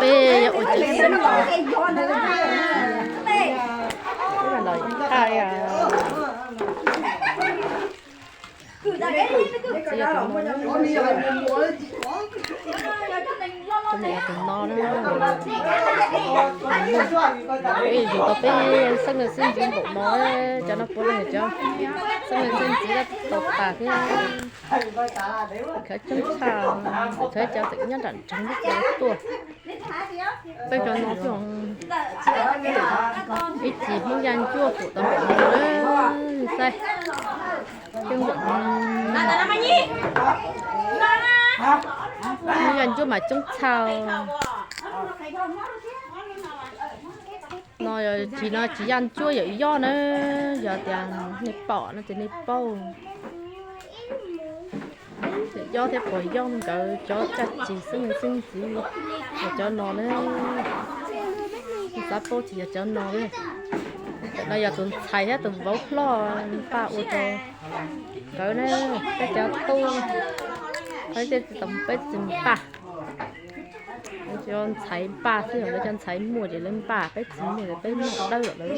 Peb yog ua cov xeeb tos. Peb los thaj. Tus no na, yus tau peb xeeb leej xeeb ntxwv npaum no, cov no puav leej cov xeeb leej xeeb ntxwv tau tas thiab. Khawv coob tshaj, khawv cov tseem nyob nram nroog tuaj. Peb cov no xwb, ib txhis Hmoob Yaj Ncuaj pum tau npaum no, saib. Coob npaum no. Hmoob Yaj Ncuaj mas coob tshaj. No yog tsis no tsis Yaj Ncuaj, yawm Yob na, yog tias nej pom no ces nej paub. Yawm Yob thiab Pog Yob nkawd cov caj ces xeeb leej xeeb ntxwv yog cov no na. Xav paub tsis yog cov no na. No yog tus ntxhais thiab tus vauv hlob npaj ua rau nkawd na, peb cov tub, peb tsis npaj. Cov ntxhais npaj xwb, lawv cov ntxhais muaj ces lawv npaj, peb tsis muaj ces peb noj dawb lawm.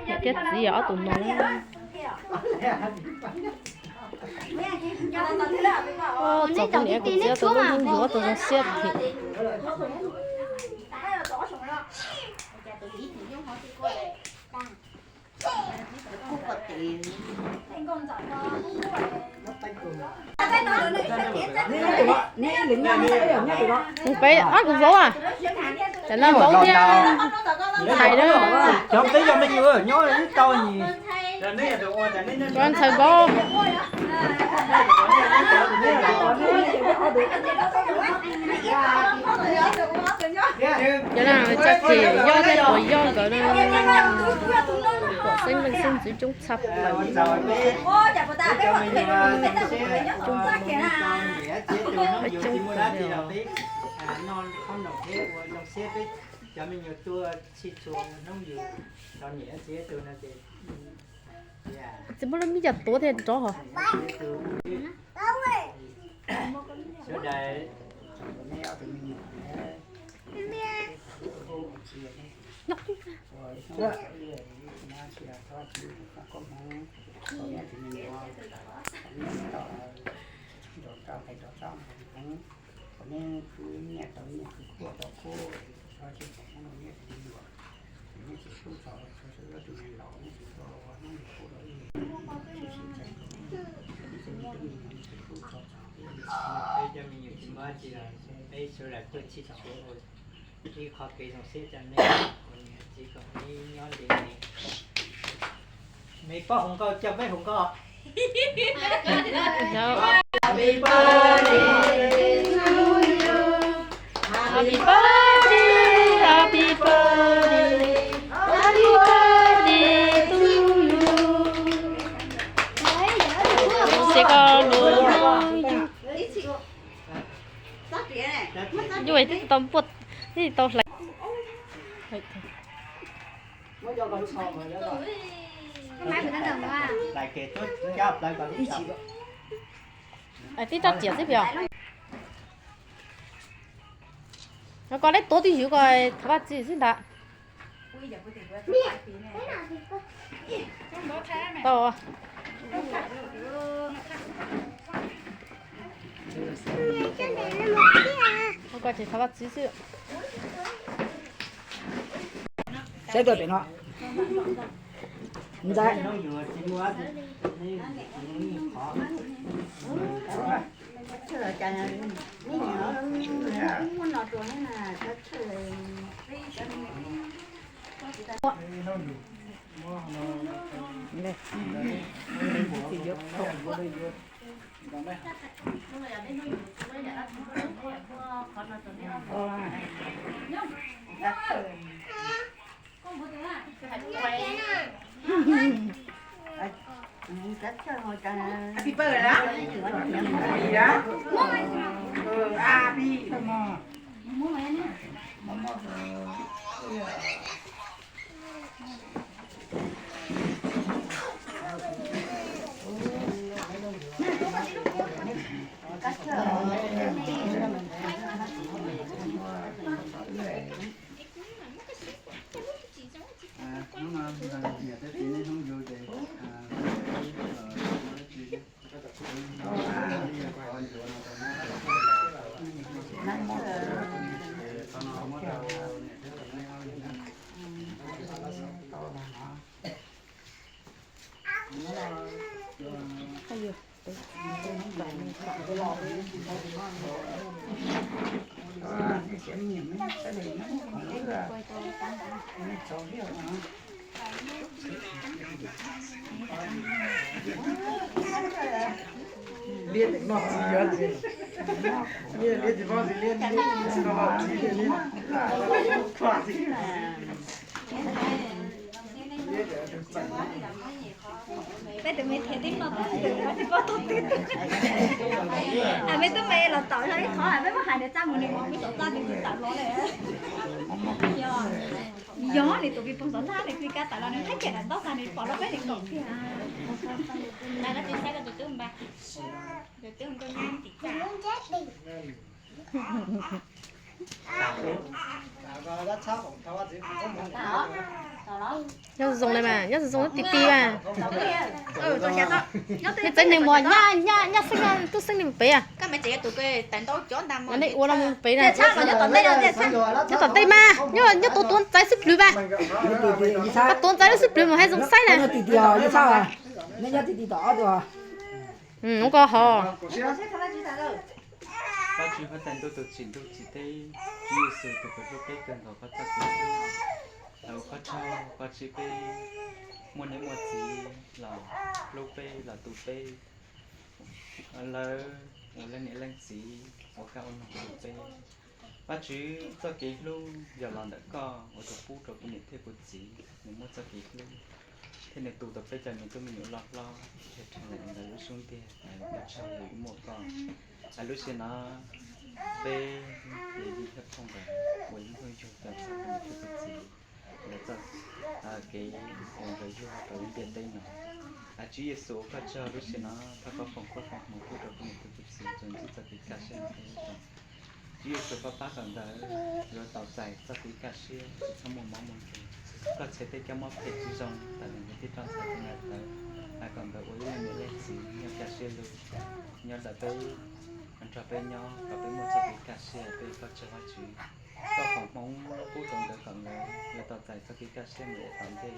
Niam thiab txiv yog ob tug no na. Txog kuv niam kuv txiv tus lub hnub yuav tus zoo siab thiab. Peb ob kuv vauv, cov no vauv thiab ntxhais na. Cov ntxhais vauv. Cov no caj ces Yob thiab Pog Yob nkawd na. Pom xeeb leej xeeb ntxwv coob tshaj plaws. Cov me nyuam tuaj txhij txhua hnub yus los niam txiv tus no ces tsis muaj lub me nyuam tuav thiaj nrov hos. Sawv daws Peb cov me nyuam tsis muaj dab tsi los peb sawv daws tuaj txhij txhua ua ib qho kev zoo siab rau nej, ua niam txiv kom nej nyob ntev ntev. Me poj hluas nkauj coj peb hluas nkauj. Xyov koj lub, yuj twb tsis tau npuaj, twb tsis tau hlais. Tib rab riam xwb pem. Koj leb tuav twj ywm ko, thov Vajtswv xwb ntag. Tau. Koj ces thov Vajtswv xwb. Saib tuaj pem no. Ntxawm. Peb tus me thiab tib no tus poj tub twg, a peb tub me los tau zog ib qho, peb muab hais tias txaj mus nws mus peb tau txaj tus twg tawm los lawm. Yog nws tus pis pog xov thab nws pib kab tawm los nws thaib kiag daim ntaub tag nws pom los peb nws kaum kiag. Tus twb tus nyab tim txaj. Nyob zoo li mas, nyob zoo ti ti mas. Nws txawv nws mus nyab, nyab xeeb, tub xeeb nws mus pem. Nej ua no mus pem na. Nyob tom ntej mas, nyob, nyob tuav tuav ntxaiv xwb plhws mas. Tuav ntxaiv xwb plhws mus hais zoo saib na. Ub ko hov. Vajtswv huab tais ntuj tus tsim ntuj tsim teb, Tswv Yexus tus uas hlub peb kawg nkaus, koj txoj kev hlub, ua koj tsaug koj tsim peb muaj niam muaj txiv los hlub peb los tu peb, lawv ua leej niam leej txiv ua kaj ua noog tu peb. Vajtswv txoj kev hlub yog los ntawm koj uas tau pub rau kuv niam thiab kuv txiv, nws muaj txoj kev hlub thiab nws tu tau peb cov me tub me nyuam loj hlob, thiaj rheev ntawm lub xub ntiag, koj tsaug yog muaj koj. Lub sij hawm no peb yog yij thiab phooj ntawd uas ib hnub yug tau txog kuv niam thiab kuv txiv ntawd txoj kev uas nkawd yug rau lub ntiaj teb no. Tswv Yexus, koj tsaug lub sij hawm no thov koj foom koob foom hmoov pub rau kuv niam thiab kuv txiv txuas ntxiv txoj kev kaj siab no thiab. Tswv Yexus, koj pab kom nkawd yuav tau txais txoj kev kaj siab, tsis txhob muaj mob muaj nkeeg. Koj txhiaj tej kab mob phem tsis zoo tawm ntawm nkawd tib roj ntxhais tej ntawd, hais kom nkawd ua ib leej niam leej txiv nyob kaj siab lug, nyob ntawm peb, nrog peb nyob kom peb muaj txoj kev kaj siab, peb koj tsaug Vajtswv. Koj foom hmoov pub rau nkawd kom nkawd yuav tau txais txoj kev kaj siab mus yav tom ntej.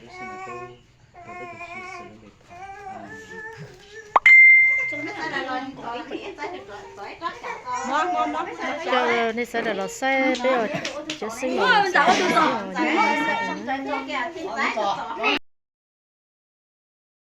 Lub sij hawm no peb tuav peb tus Tswv Yexus lub npe thov. Nej sawv daws los saib peb cov xeeb